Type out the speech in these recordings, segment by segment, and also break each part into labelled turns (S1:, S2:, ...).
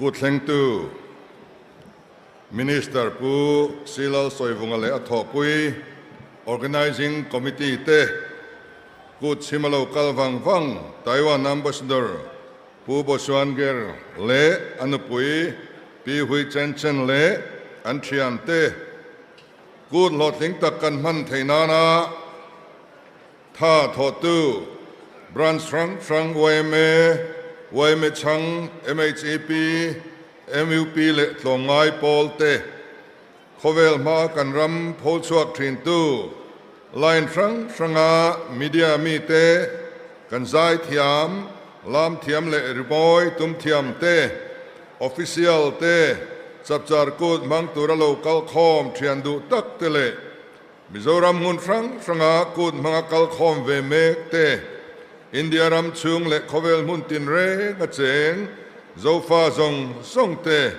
S1: Kut thlengtu Minister Pu Silalsawivunga leh a thawhpui Organising Committee te kut chhim a lo kal vang vang Taiwan Ambassador Pu Bosuan Ger leh a nupui Pi Hui Chen Chen leh an thiante kut hlawhtling tak kan hman theih nana tha thawhtu Branch hrang hrang yma, yma chhang, MHAP, MUP leh tlawmngai pawl te khawvel hma kan ram pho chhuak thintu line hrang hranga media mi te kan zai thiam, lam thiam leh rimawi tum thiam te, official te, Chapchar Kut hmang tura lo kal khawm thian duh tak te leh Mizoram hmun hrang hranga kut hmanga kal khawm ve mek te, India ram chhung leh khawvel hmun tinreng a cheng Zofa zawng zawng te,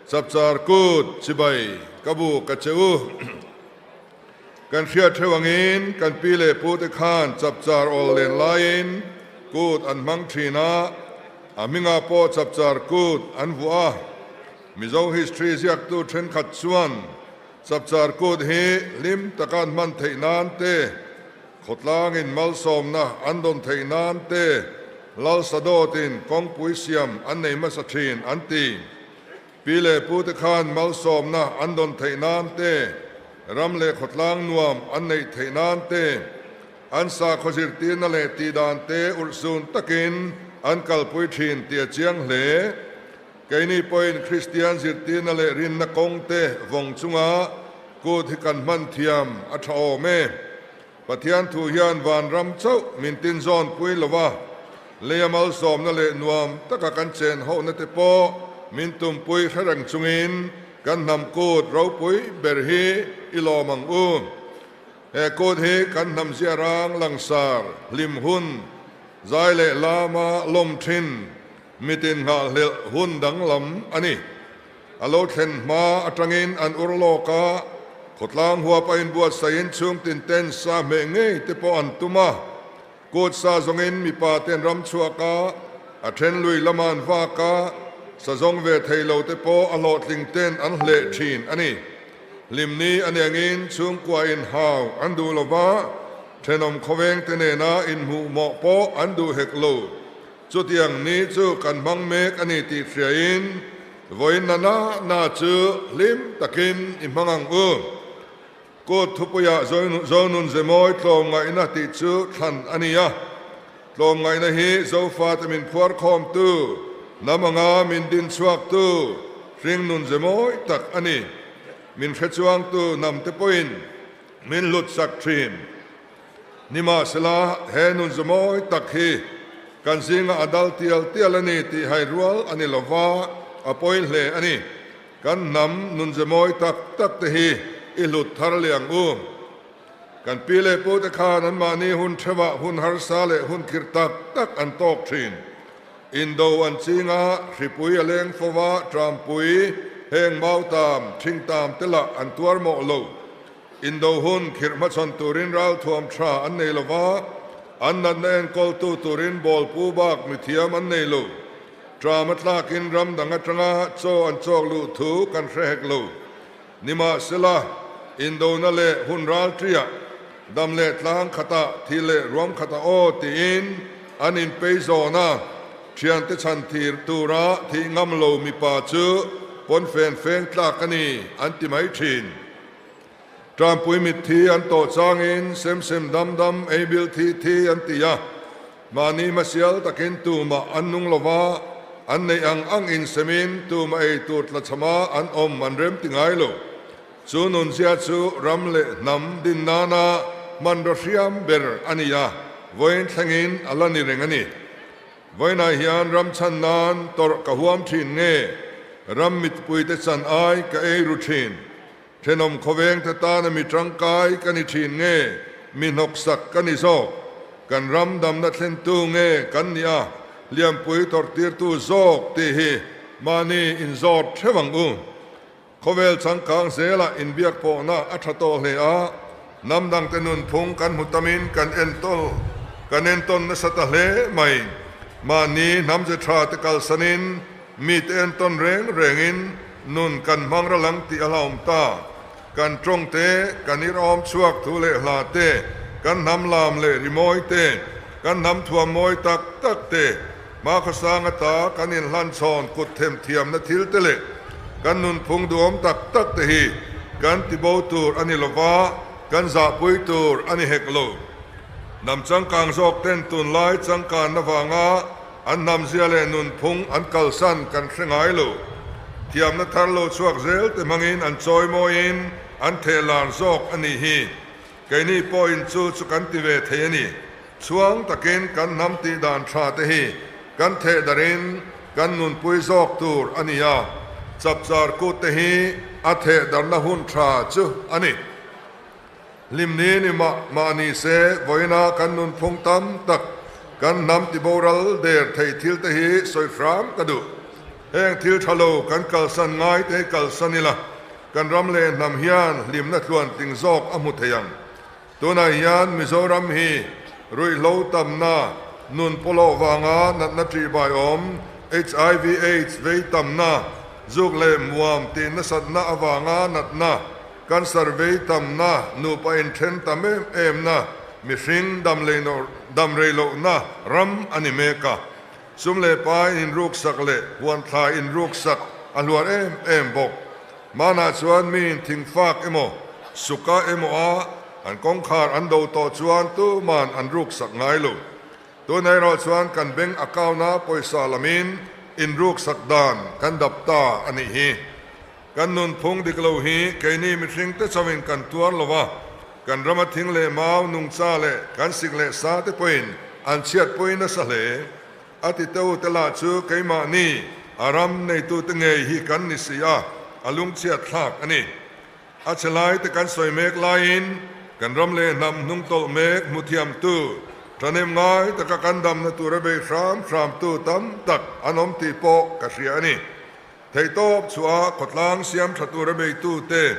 S1: Chapchar Kut chibai ka bu ka che u. Kan hriat theuh angin kan pi leh pu te khan Chapchar awl len laiin kut an hmang thin a, a hmingah pawh Chapchar Kut an vuah a. Mizo history ziaktu thenkhat chuan Chapchar Kut hi hlim taka an hman theih nan te, khawtlangin malsawmna an dawn theih nan te, Lal Sadawtin kawngpui siam an nei hmasa thin an ti. Pi leh pute khan malsawmna an dawn theih nan te, ram leh khawtlang nuam an neih theih nan te, an sakhaw zirtirna leh tihdan te urhsun takin an kalpui thin tih a chiang hle. Keini pawhin Kristian zirtirna leh rinna kawng te vawng chunga kut hi kan hman thiam a tha awm e. Pathian thu hian vanram chauh min tin zawn pui lo a, leia malsawmna leh nuam taka kan chen hohna te pawh min tumpui hre reng chungin kan hnam kut ropui ber hi i lawm ang u. He kut hi kan hnam ziarang langsar hlim hun zai leh lama lawm thin Mitin nghahhlelh hun danglam a ni. A lo thlen hma atangin an ur lawk a, khawtlang huap a inbuatsaihin chhungtin ten sa hmeh ngei te pawh an tum a. Kut sa zawngin mipa ten ram chhuak a, a then lui lama an vak a, sa zawng ve thei lo te pawh a hlawhtling ten an hleh thin a ni. Hlimni a nengin chhungkua inhau an duh lo va, thenawm khawveng te nena inhmuhmawh pawh an duh hek lo. Chutiang ni chu kan hmang mek a ni tih hriain vawiin na na na chu hlim takin i hmang ang u. Kut thupuiah Zonun Zemawi tlawmngaihna tih chu thlan a ni a. Tlawmngaihna hi Zofate min phuarkhawmtu, hnam anga min dinchhuaktu hringnun zemawi tak a ni. Min hrechuangtu hnamte pawhin min hlutsak thin. Nimahsela, he nun zamawi tak hi kan zingah a dal tial tial a ni tih hai rual a ni lova, a pawi hle a ni. Kan hnam nun zamawi tak tak te hi i hlut thar leh ang u. Kan pi leh pu te khan anmahni hun theuhah hun harsa leh hun khirh tak tak an tawk thin. Indo an ching a, hripui a leng fo va, trampui, heng mautam, thingtam te lah an tuar mawh lo. Indo hun khirh hmachhawn turin ralthuam tha an nei lo va, an natna enkawltu turin bawlpu bak mithiam an nei lo. Tram a tlakin ram dang atanga chaw an chawk luh thu kan hre hek lo. Nimahsela, Indona leh hun ralṭiah dam leh tlang khatah thi leh ruam khatah aw tiin an inpei zawn a, thiante chhan thir tura thih ngam lo mipa chu pawnfen feng tlak a ni an ti mai thin. Ṭampui mitthi an tawh changin sem sem dam dam ei bil thi thi an ti a, mahni hmasial takin tumah an nung lo va, an neih ang ang insemin tumah ei tur tlachhama an awm an rem ti ngai lo. Chu nunzia chu ram leh hnam din nana hmanraw hriam ber a ni a, vawiin thlengin a la ni reng a ni. Vawiinah hian ram chhan nan tawrh ka huam thin nge, ram mitpuite chan ai ka ei ru thin. Thenawm khawveng te tana mi tangkai ka ni thin nge, mi hnawksak ka ni zawk? Kan ram damna thlentu nge kan nih a, hliampui tawrhtirtu zawk tih hi mahni inzawt theuh ang u. Khawvel changkang zelah inbiak pawhna a tha tawh hle a, hnam dangte nunphung kan hmu tamin kan entawl kan entawn nasa ta hle mai. Mahni hnamze tha te kalsanin. Mite entawn reng rengin nun kan hmang ral ang tih a hlauhawm ta. Kan tawng te, kan irhawm chhuak thu leh hla te, kan hnam lam leh rimawi te, kan hnam thuam mawi tak tak te, hmakhawsang ata kan inhlanchhawn kut themthiamna thil te leh kan nunphung duhawm tak tak te hi kan tibo tur a ni lova, kan zahpui tur a ni hek lo. Hnam changkang zawk ten tunlai changkanna vanga An hnamzia leh nunphung an kalsan kan hre ngai lo. Thiamna thar lo chhuak zel te hmangin an chawimawiin an theh lar zawk a nih hi. Keini pawhin chu chu kan ti ve thei a ni. Chhuang takin kan hnam tih dan tha te hi kan theh darin kan nunpui zawk tur a ni a, chapchar kut te hi a theh darna hun tha chu a ni. Hlimni ni mah mah ni se, vawiina kan nunphung tam tak, kan hnam tiboral der thei thil te hi sawi hram ka duh. Heng thil tha lo kan kalsan ngai te hi kalsan ila, kan ram leh hnam hian hlimna tluan tling zawk a hmu thei ang. Tunah hian Mizoram hi ruihhlo tamna, nun pawlawh vanga natna ṭihbai awm, HIV aids vei tamna, zuk leh muam tih nasatna avanga natna, Cancer vei tamna, nupa inthen tam em emna, mihring dam rei lohna ram a ni mek a. Sum leh pai inruksak leh huanthla inruksak a hluar em em bawk. Hmanah chuan miin thingfak emaw, suka emaw a an kawngkhar an do tawh chuan tuman an ruksak ngai lo. Tunah erawh chuan kan bank account-a pawisa lamin inruksak dan kan dap ta a nih hi. Kan nunphung dik lo hi keini mihringte chauhin kan tuar lo va, kan rama thing leh mau, nungcha leh kan sik leh sa te pawhin an chhiatpui nasa hle. A ti teu te lah chu keimahni a ram neitute ngei hi kan ni si a, a lungchhiat thlak a ni. A che lai te kan sawi mek laiin kan ram leh hnam hnungtawlh mek hmu thiamtu, thahnem ngai taka kan damna tura bei hram hramtu tam tak an awm tih pawh ka hria a ni. Theihtawp chhuah khawtlang siam tha tura beitute,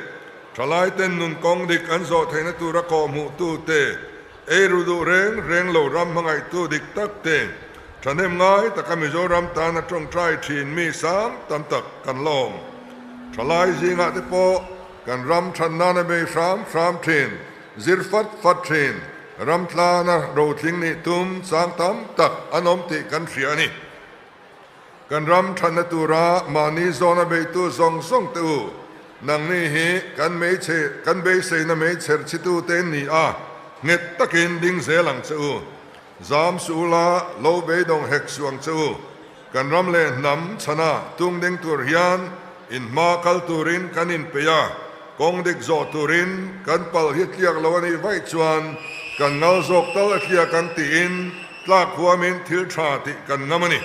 S1: thalaiten nun kawng dik an zawh theihna tura kawhhmuhtute, eiru duh reng reng lo ram hmangaihtu dik tak te, thahnem ngai taka Mizoram tana tawngtai thin mi sang tam tak kan la awm. Thalai zingah te pawh kan ram than nana bei hram hram thin, zir fat fat thin, ram tlana rotling nih tum chang tam tak an awm tih kan hria a ni. Kan ram thatna tura mahni zawna beitu zawng zawng te u, nangni hi kan meichhe kan beiseina meichher chhitute in ni a, nghet takin ding zel ang che u. Zam suh ula, lo beidawng hek suh ang che u. Kan ram leh hnam chhana tung ding tur hian in hma kal turin kan inpeih a, kawng dik zawh turin kan palh hi tliak lo a nih vaih chuan kan ngal zawk tal a tliak ang tiin Tlak huamin thil tha tih kan ngam a ni.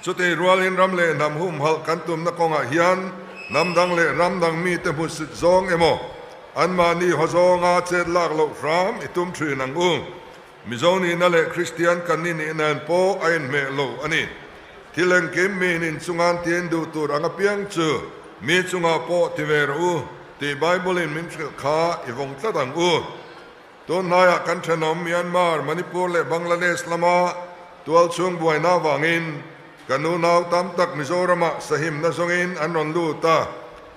S1: Chutei rualin ram leh hnam humhalh kan tumna kawngah hian hnam dang leh ram dang mite hmusit zawng emaw, anmahni haw zawnga chet lak loh hram i tum thin ang u. Mizo nihna leh Kristian kan ni nih nen pawh a inhmeh lo a ni. Thil engkim miin inchungan tin duh tur ang apiang chu mi chungah pawh ti ve rawh u tih Bible-in min hrilh kha i vawng tlat ang u. Tun hnaiah kan thenawm Myanmar, Manipur leh Bangladesh lama tualchhung buaina avangin kan unau tam tak Mizoramah sahimna zawngin an rawn lut a,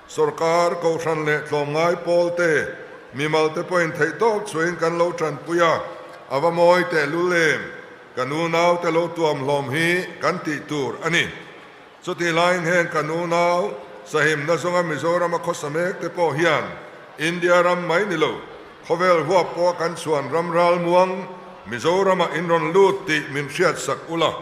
S1: sorkar, kohhran leh tlawmngai pawlte, mimalte pawhin theihtawp chhuahin kan lo tanpui a, a va mawi tehlul em? Kan unaute lo tuam hlawm hi kan tih tur a ni. Chutih laiin heng kan unau sahimna zawnga Mizorama khawsa mek te pawh hian India ram mai ni lo, khawvel huap pawh kan chhuan ram ralmuang Mizoramah in rawn lut tih min hriatsak ula,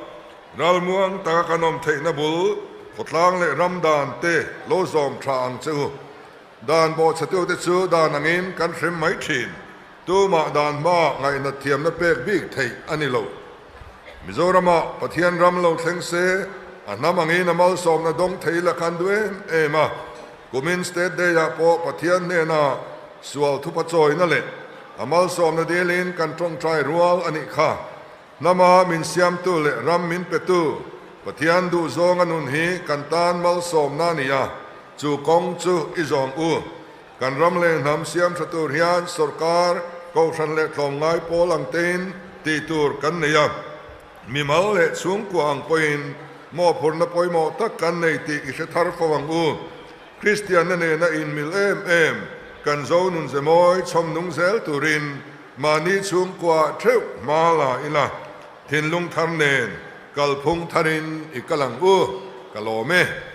S1: ralmuang taka kan awm theihna bul khawtlang leh ram dan te lo zawm tha ang che u. Dan bawhchhetute chu dan angin kan hrem mai thin. Tumah dan hmaah ngaihnat thiamna pek bik theih a ni lo. Mizoramah Pathian ram lo thleng se, a hnam angin a malsawmna dawng thei la khan duh em em a. Kumin State Day-ah pawh Pathian hnena sual thupa chawina leh a malsawmna dilin kan tawngtai rual a nih kha. Hnama min siamtu leh ram min petu Pathian duhzawnga nun hi kan tan malsawmna a ni a, chu kawng chu i zawm u. Kan ram leh hnam siam tha tur hian sorkar, kohhran leh tlawmngai pawl ang tein tih tur kan nei a, mimal leh chhungkua ang pawhin Mawhphurhna pawimawh tak kan nei tih i hre thar fo ang u. Kristianna nena inmil em em kan Zo nun ze mawi chhawm nung zel turin mahni chhungkua theuh hma la ila, thinlung thar nen kalphung tharin i kal ang u. Ka lawm e.